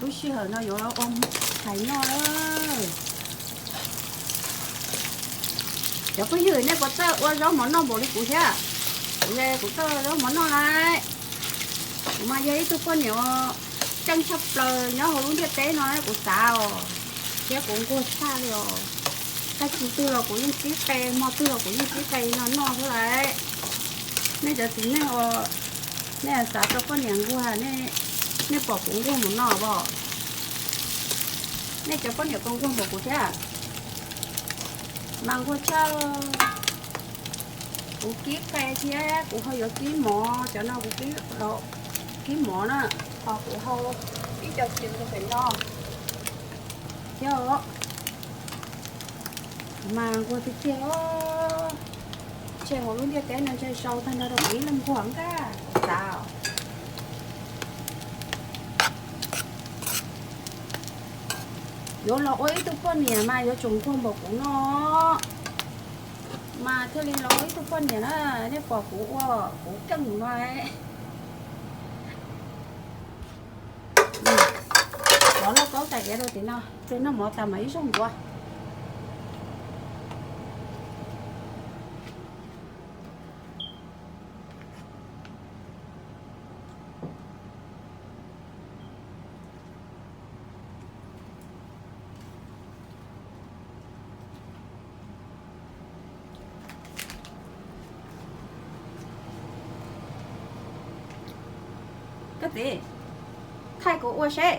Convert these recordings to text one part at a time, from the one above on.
Lub sij hawm no yuav ua hais noj lawm. Cov phooj ywg, nej puas txawj ua zaub mov noj npaum li kuv thiab? Kuv kuv txawj ua zaub mov noj lawm. Kuv mas yog ib tug poj niam uas ceeb tshaj plaws nyob hauv lub ntiaj teb no kuv xav os, thiab kuv nquag tshaj li os. Tag kis twg los kuv yeej kib qe, hmo twg los kuv yeej kib qe no noj xwb lawm. Nej cov txiv neej uas nej xav tau poj niam nquag, nej pom kuv nquag mus noj os. Nej cov poj niam puas nquag npaum kuv thiab? Mas nquag tshaj. Kuv kib qe thiab kuv ho yuav kib mov, cov no kuv kib mov na, ho kuv hau ib co cw rau pem no thiab os. Mas nquag tiag tiag os. Ntshe hauv lub ntiaj teb no ntshe sau tag nrho rau kuv ib leeg nquag ntag kuv xav. Yuav los ua ib tug poj niam mas yuav tsum nquag npaum kuv no, mas thiaj li los ua ib tug poj niam na. Nej pom kuv ua, kuv keej no. Cov lauj kaub tais diav rau tim no, noj mov tas mas ib zaug ntxuav. Koj txiv, thaij kuv ua seb.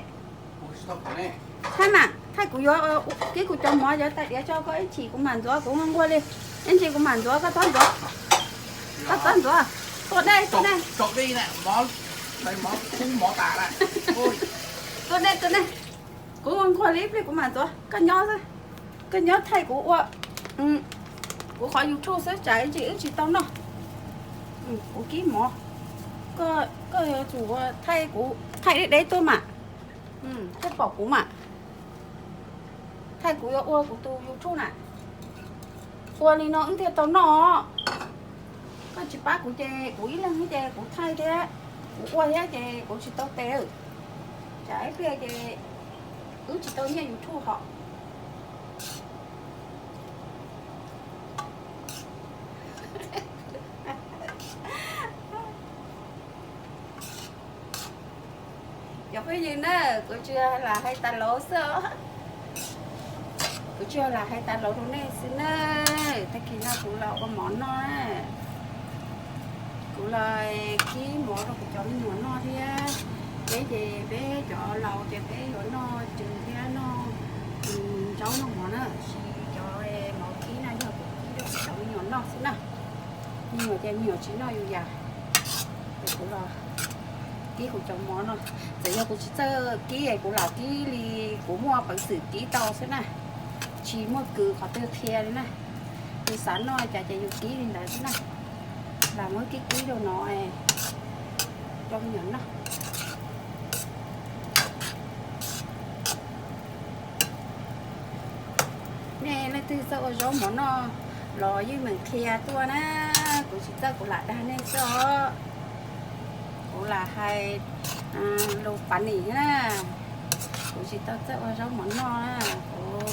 Thaij mas, thaij kuv yuav kib kuv cov mov cov tais diav tso, koj ib chim kuv mam ntxuav, kuv nquag nquag li. Ib chim kuv mam ntxuav, koj txhob ntxuav. Koj txhob ntxuav. Tua dej, tua dej. Tua dej, tua dej. Kuv nquag li ib pliag kuv mam ntxuav, koj nyob xwb. Koj nyob thaij kuv ua, kuv qhov YouTube xwb tsam ib ntsis wb tsis tau noj. Kuv kib mov, koj yuav tsum thaij kuv, thaij deb deb tuaj mam, thiaj pom kuv mam. Thaij kuv yuav ua kuv tus YouTube na. Ua li no wb thiaj tau noj. Koj tsis pab kuv ces kuv ib leeg xwb ces kuv thaij thiab, kuv ua thiab ces kuv tsis tau tes. Tsam ib pliag ces wb tsis tau nyiaj YouTube hos. Cov phooj ywg na, kuv tsuas lam hais tas laus xwb os. Kuv tsuas lam hais tas laus rau nej xwb na. Tag kis no kuv los ua mov noj na. Kuv los kib mov rau kuv cov me nyuam noj thiab. Peb ces peb cov laus ces peb yuav noj cw thiab noj zaub noj mov na. Tab sis cov mov kib no yog kuv kib rau kuv cov me nyuam noj xwb na. Me nyuam ces me nyuam tsis noj yus yam, ces kuv los kib kuv cov mov no. Txawm yog kuv tsis txawj kib es kuv lam kib li kuv muaj peev xwm kib tau xwb na. Tsis muaj kws qhov twg qhia li na. Yus xav noj li cas ces yus kib li ntawd xwb na. Lam muab kib kib rau no rau me nyuam noj. Nej leej twg txawj ua zaub mov noj los yeej meem qhia tuaj na. Kuv tsis txawj kuv lam dag nej xwb os. Kuv lam hais lus pav nim na. Kuv tsis tau txawj ua zaub mov noj na. Kuv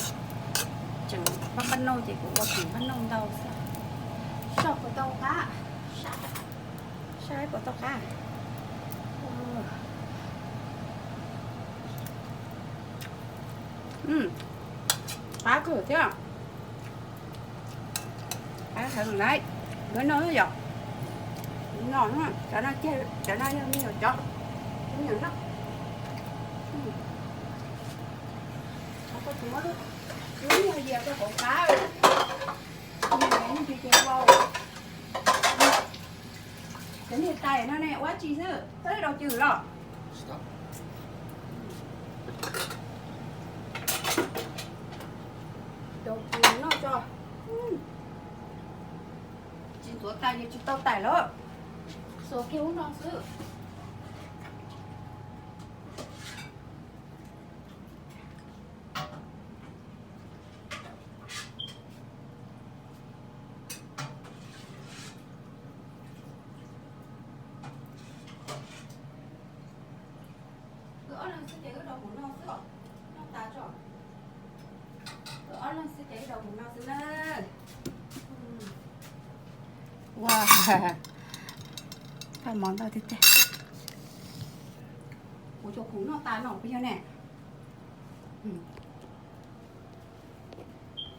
tseem pab npaj nauj ces kuv ua tseem npaj nauj ntau xwb. Soj puas tau qab? Saib puas tau qab? Qab kawg thiab. Qab heev lawm. Yuav noj yom? Noj, cov no, cov no yog me nyuam cov, me nyuam noj. Lub niag yias koj hauv qab, niag ntsis ces vau. Cov niag tais no ne ua dab tsi xwb, txawj daus cws los? Daus cws noj tso. Tsis ntxuav tais ces tsis tau tais lawm. Xuas kiag ub no xwb. Wb ob leeg Ces wb rau mus no xwb os, noj tas tso. Wb ob leeg xwb ces wb rau mus no xwb na. Ua, paj mov ntau tiag tiag. Kuv cov khoom noj tas no puas yog ne?